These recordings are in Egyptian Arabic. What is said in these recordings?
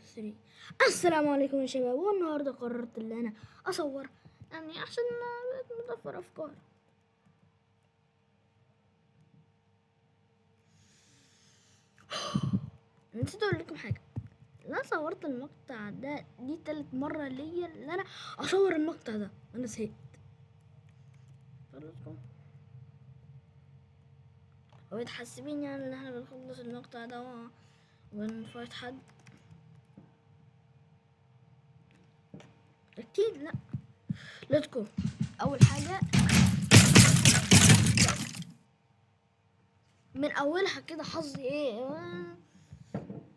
3. السلام عليكم يا شباب. والنهارده قررت ان انا اصور يعني عشان متوفر افكار. نسيت اقول لكم حاجة، انا صورت المقطع ده دي تالت مرة ليا ان انا اصور المقطع ده، انا زهقت. ومتحسبين يعني ان احنا بنخلص المقطع ده ونفوت حد؟ اكيد لا. let's go. اول حاجة من اولها كده حظي ايه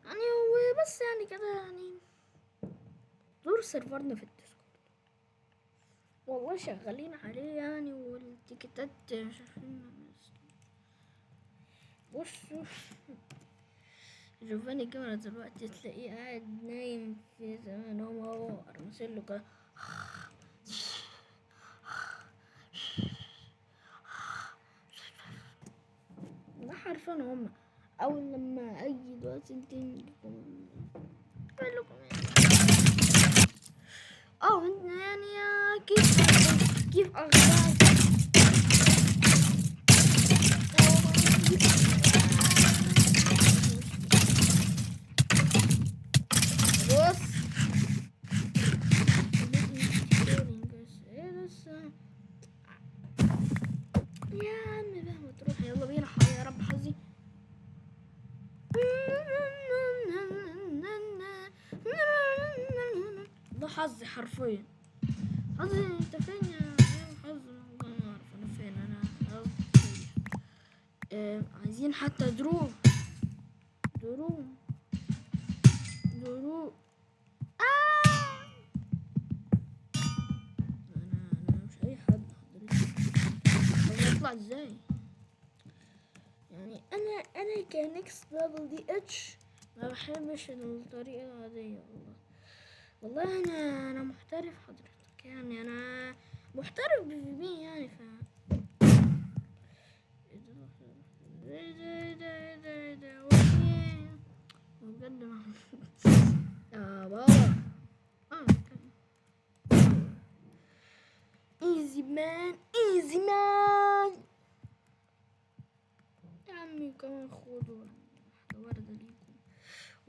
يعني، وبس يعني كده يعني دور سيرفرنا في الديسكورد والله شغالين عليه يعني، والتيكتات شايفين. بصوا جوفاني الكاميرا دلوقتي تلاقيه قاعد نايم في زمان، هو ارسل كده. ده حرفيا هم اول لما اجي دلوقتي انتم لكم يعني كيف اخبارك؟ بص يا عم بقى ما تروح، يلا بينا يا رب حظي. ده حظي حرفيا، حظي. انت فين يا حظ؟ والله ما اعرف انا فين. انا عايزين حتى دروب دروب دروب. انا مش اي حد حضرتك. اطلع ازاي يعني؟ انا كنكس دبل دي اتش ما بحبش الطريقة العادية. والله انا محترف حضرتك يعني، انا محترف PvP يعني. ف ايه ده ده بجد ما يا بابا. easy man، easy man يا عمي. كمان خدوا واحدة وردة ليكم.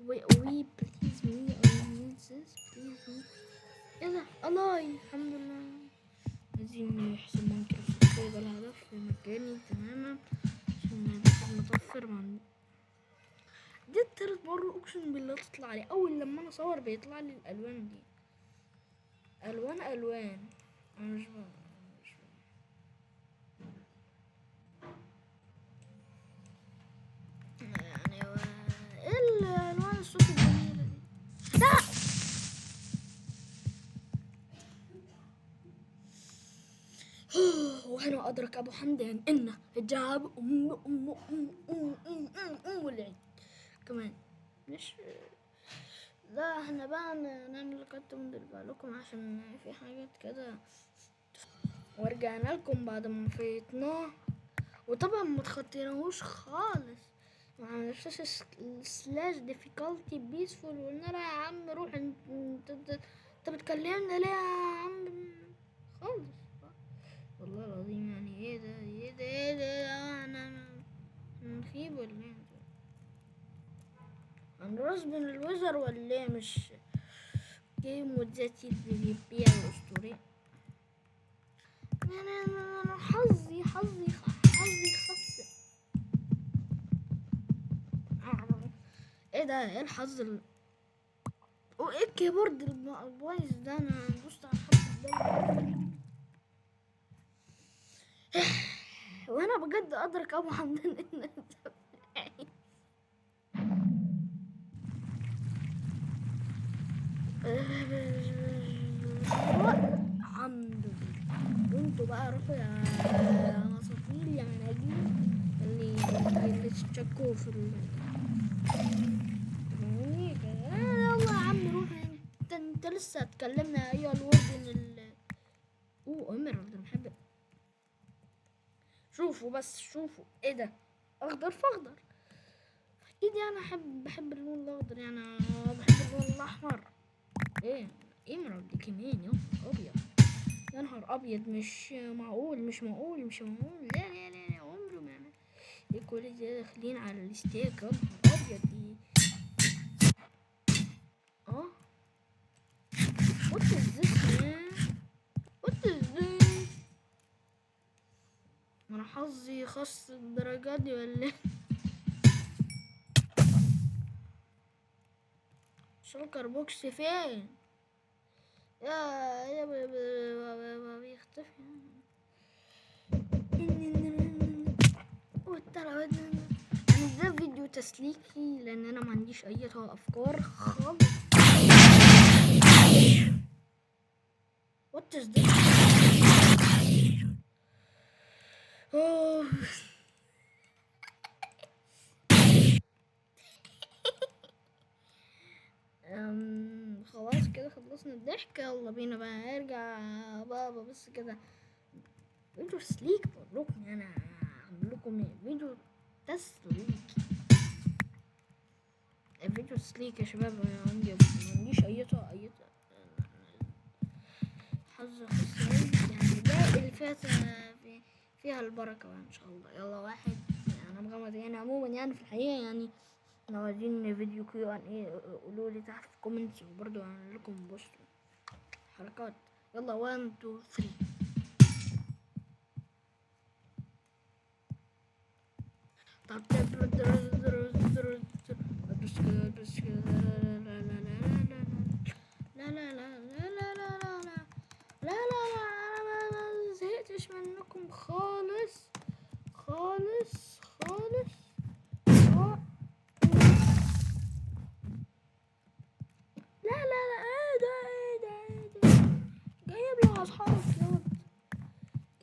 وي please me، I need this please me. ايه ده؟ الله الحمد لله. عايزين يحسب ماينكرافت كده الهدف في مكاني تماما عشان نطفر مع دي التالت مرة اقسم بالله تطلع لي. اول لما انا اصور بيطلع لي الالوان دي، الوان الوان. انا مش يعني ايه الالوان الصوت الجميلة دي؟ لا وهنا ادرك ابو حمدان ان الجاب ام ام ام ام ام ام ام والعيد كمان مش لا. احنا بقى نعمل cut ونرجع لكم عشان في حاجات كده. ورجعنا لكم بعد ما فيتناه، وطبعا ما تخطيناهوش خالص، ما عملناش slash difficulty peaceful. وقلنا له يا عم روح انت بتكلمنا ليه يا عم خالص؟ والله العظيم يعني ايه ده ايه ده ايه ده؟ انا نخيب ولا ايه؟ هنرسم ال wither ولا ايه؟ مش game وذاتي ال PvP الاسطوري. انا حظي حظي حظي خس. ايه ده؟ ايه الحظ وايه ال keyboard البايظ ده؟ انا دوست على الحرف ده وانا بجد ادرك ابو حمدان ان الحمد لله. وانتوا بقى روحوا يا مساطيل يا مناجيل اللي تشكوا في يلا يا عم روح. انت لسه هتكلمنا ايوه الوردن اوه emerald. انا بحب. شوفوا بس شوفوا ايه ده؟ اخضر في اخضر. اكيد يعني بحب اللون الاخضر، يعني بحب اللون الاحمر. emerald كمان. يا نهار ابيض، يا نهار ابيض، مش معقول مش معقول مش معقول. لا لا لا لا، عمره ما ايه كل ده داخلين على ال stack. يا نهار ابيض ايه. What is this man? What is this? انا حظي خاص الدرجات دي ولا ايه؟ shulker box فين؟ يا بيختفي. يعني ده فيديو تسليكي لان انا ما عنديش اي افكار خالص. What is this? Oh. خلاص كده خلصنا الضحك، يلا بينا بقى ارجع بابا. بس كده فيديو تسليك بقول لكم، انا هعمل لكم ايه؟ فيديو تسليك، فيديو تسليك يا شباب. انا عندي ما عنديش اي حظ خاص يعني، ده اللي فات فيها البركة بقى ان شاء الله. يلا واحد، انا مغمض يعني عموما، يعني في الحقيقة يعني لو عايزين فيديو Q and A قولوا لي تحت في ال comments، وبرضه هعمل لكم post حركات. يلا 1 2 3. طب بس كده بس كده. لا لا لا لا لا لا لا لا لا لا لا لا لا لا، انا ما زهقتش منكم خالص خالص خالص. لا لا لا، ايه ده ايه ده ايه ده؟ جايب لي اصحابك يا ولد،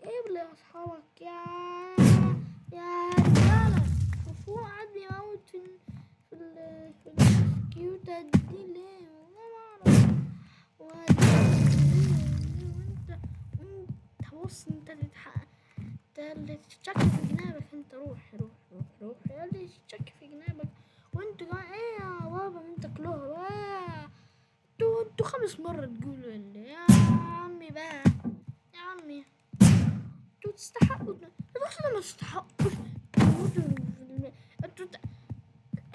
جايب لي اصحابك يا رجاله. وفوق قعد بيموت في الكيوتة دي ليه؟ والله ما اعرف. وانت بص، انت تتحقق، انت اللي تتشك في جنابك. انت روح روح روح روح يا اللي تتشك في جنابك. وانتوا ايه يا بابا انت كلوها؟ انتوا 5 مرات تقولوا اللي يا عمي بقى، يا عمي انتوا تستحقوا، انتوا اصلا ما تستحقوش تموتوا. انتوا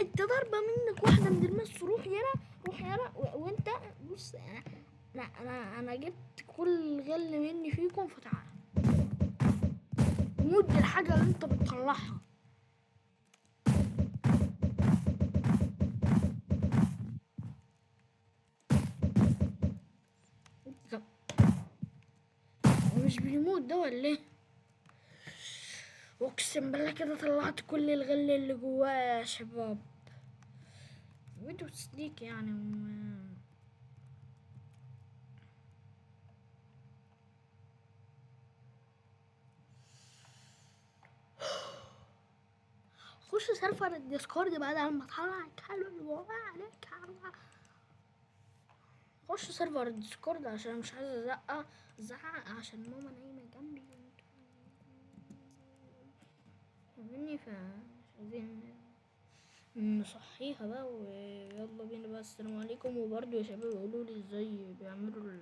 انت ضربة منك واحدة من المس، روح يلا روح يلا. وانت بص، انا جبت كل غل مني فيكم، فتعال مد الحاجة اللي انت بتطلعها. مش بيموت ده ولا ايه؟ اقسم بالله كده طلعت كل الغل اللي جواه يا شباب. فيديو تسليك يعني. خش server ال Discord بعد ما اطلع الكلب اللي جواه عليك. خش server ال Discord عشان مش عايز ازعق عشان ماما نايمة جنبي مني، فمش عايزين نصحيها بقى. ويلا بينا بقى، السلام عليكم. وبرضو يا شباب قولوا لي ازاي بيعملوا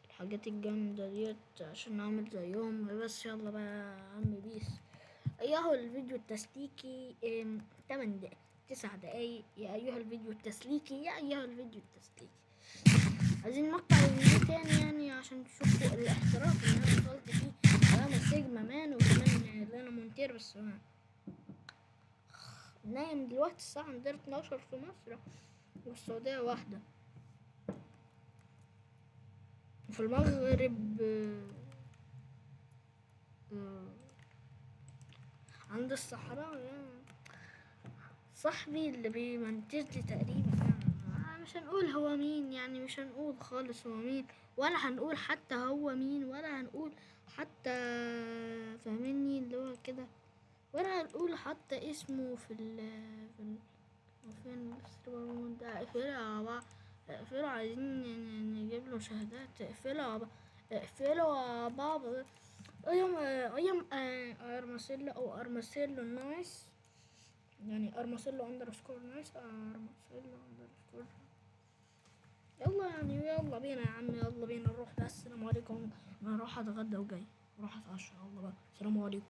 الحاجات الجامدة ديت عشان اعمل زيهم. بس يلا بقى يا عم peace. ايها الفيديو التسليكي 8 دقايق 9 دقايق. يا ايها الفيديو التسليكي، يا ايها الفيديو التسليكي، عايزين مقطع فيديو تاني يعني عشان تشوفوا الاحتراف اللي انا وصلت فيه. انا sigma man وكمان اللي انا مونتير، بس انا نايم دلوقتي. الساعة عندنا 12 في مصر والسعودية 1، وفي المغرب عند الصحراء. يعني صاحبي اللي بيمنتج لي تقريبا، يعني مش هنقول هو مين، يعني مش هنقول خالص هو مين، ولا هنقول حتى هو مين، ولا هنقول حتى فاهميني اللي هو كده، ولا هنقول حتى اسمه في ال في ال فين ده. اقفلها يا بابا، اقفلوا، عايزين نجيب له مشاهدات. اقفلوا يا بابا، اقفلوا يا بابا. ايام ارماسيلو او ارماسيلو nice، يعني ارماسيلو underscore nice، ارماسيلو underscore. يلا يا يعني يلا بينا يا عم، يلا بينا نروح بس. السلام عليكم، انا اروح اتغدى وجاي، اروح اتعشى. يلا بقى، السلام عليكم.